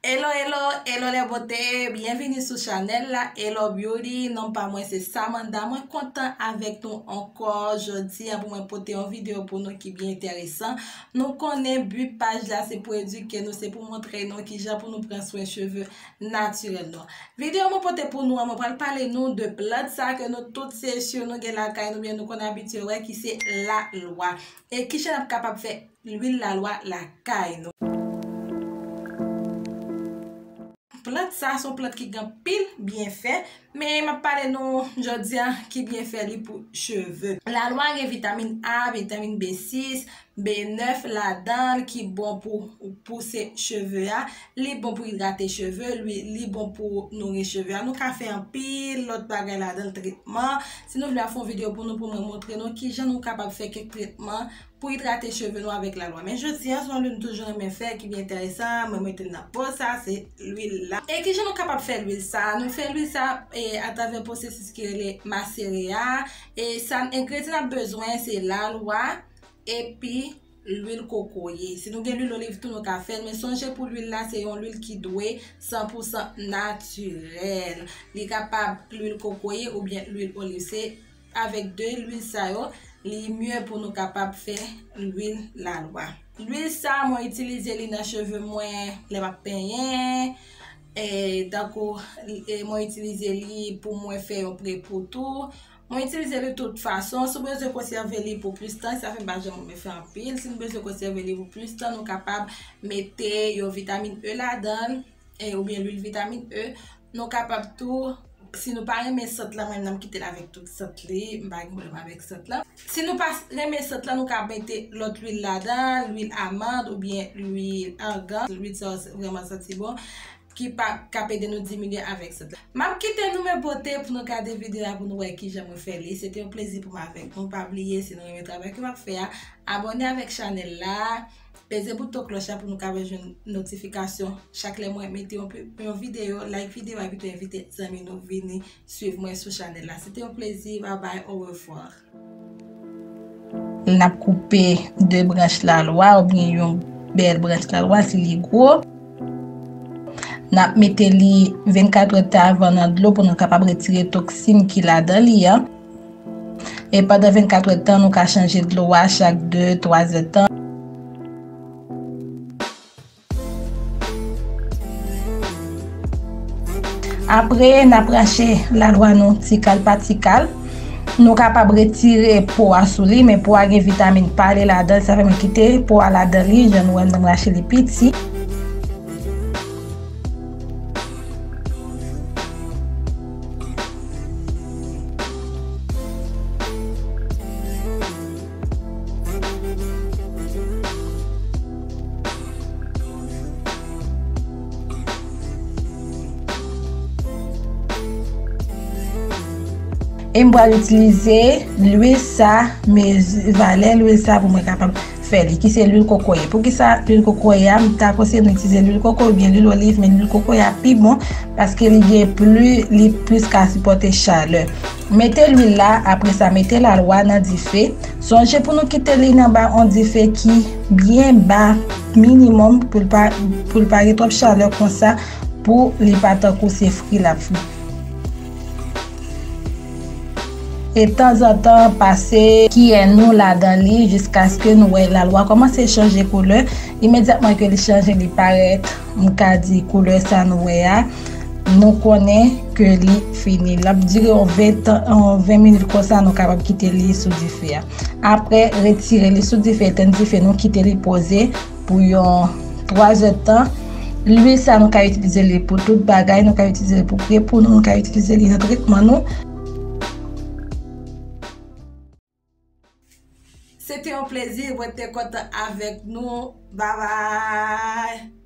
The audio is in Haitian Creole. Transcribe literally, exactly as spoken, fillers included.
Hello, hello, hello les beautés, byenvini sou chanèl la, Hello Beauty, non pa mwen se Samantha, mwen kontan avèk nou ankò jodi a pou mwen pote yon videyo pou nou ki byen enteresan. Nou konnen bi paj la se pou edike nou, se pou montre nou kijan pou nou pran swen cheve natirèl nou. Videyo mwen pote pou nou an, mwen pral pale nou de plant sa ke nou tout se si nou gen lakay nou, byen nou konn abitye wè ki se lalwa. E kijan n ap kapab fè lwil lalwa lakay nou. Plant sa se yon plant ki gen anpil byenfè, men m ap pale nou jodi a ki byenfè li pou cheve. Lalwa gen vitamin A, vitamin B sis, B nèf ladan l ki bon pou pouse cheve a. Li bon pou idrate cheve, li, li bon pou nouri cheve a. Nou ka fè anpil lòt bagay ladan l, tretman. Si nou vle ap fè yon videyo pou nou, pou mwen montre nou kijan nou kapab fè kèk tretman pou idrate cheve nou avèk lalwa. Men jodi a, se yon lwil m toujou renmen fè, ki byen enteresan, mwen mete l nan po sa, se lwil la. E kijan nou kapab fè lwil sa? Nou fè lwil sa, e, atravè pwosesis ki rele masere a. E sa, engredyan n ap bezwen, se lalwa, epi lwil kokoye. Si nou gen lwil oliv tou, nou ka fè l, men sonje pou lwil la, se yon lwil ki dwe san pou san natirèl. Li kapab lwil kokoye oubyen lwil oliv. Se avèk de lwil sa yo, li mye pou nou kapab fè lwil lalwa. Lwil sa, mwen itilize li nan cheve mwen lè m ap penyen, e, tankou, e, mwen itilize li pou mwen fè yon prepou tou. Mwen itilize li tout fason. Si w bezwen konsève li pou plis tan, sa fè m pa janm renmen fè anpil. Si nou bezwen konsève li pou plis tan, nou kapab mete yon vitamin E ladan l, e, oubyen lwil vitamin E. Nou kapab tou, si nou pa renmen sant lan, mwen menm m ap kite l avèk tout sant li, m pa gen pwoblèm avèk sant lan. Si nou pa renmen sant lan, nou ka mete lòt lwil ladan, lwil amand oubyen lwil argan. Lwil sa yo vrèman santi bon, ki pa, k ap ede nou diminye avèk sant lan. M ap kite nou men bote pou nou gade videyo a pou nou wè kijan mwen fè li. Se te yon plezi pou mwen avèk nou. Pa bliye, si nou renmen travay ke m ap fè a, abòne avèk chanèl la. Peze bouton klòch la pou nou kapab jwenn notifikasyon chak lè mwen mete yon pi-, yon videyo, like videyo a, epi tou envite zanmi nou vini swiv mwen sou chanèl la. Se te yon plezi, bye bye, au revoir. N ap koupe de branch lalwa oubyen yon bèl branch lalwa si li gwo. N ap mete li vennkat èdtan avan nan dlo pou nou kapab retire toksin ki ladan li an. E pandan vennkat èdtan, nou ka chanje dlo a chak de, twa èdtan. Apre, n ap rache lalwa nou ti kal pa ti kal. Nou kapab retire po a sou li, men po a gen vitamin pale ladan l, sa fè mwen kite po a ladan li, jan nou wè m nan m rache li piti. E m pral itilize lwil sa, mezi valè lwil sa pou mwen kapab fè li, ki se lwil kokoye. Poukisa lwil kokoye a? M ta konseye nou itilize lwil kokoye oubyen lwil oliv, men lwil kokoye a pi bon paske li gen pli, li plis ka sipòte chalè. Mete lwil la, apre sa mete lalwa nan dife. Sonje pou nou kite li nan ba yon dife ki byen ba, minimòm, pou l pa, pou l pa gen twòp chalè konsa, pou li pa tankou se fri l ap fri. E tanzantan, pase kiyè nou ladan li jiskaske nou wè lalwa kòmanse chanje koulè. Imedyatman ke li chanje, li parèt, m ka di koulè sa nou wè a, nou konnen ke li fini. L ap dire yon ven tan, yon ven minit konsa, nou kapab kite li sou dife a. Apre, retire li sou dife, etenn dife, nou kite li poze pou yon twa zè tan. Lwil sa nou ka itilize li pou tout bagay, nou ka itilize li pou prepou nou, nou ka itilize li nan tretman nou. Se te yon plezi, mwen te kontan avèk nou. Babay!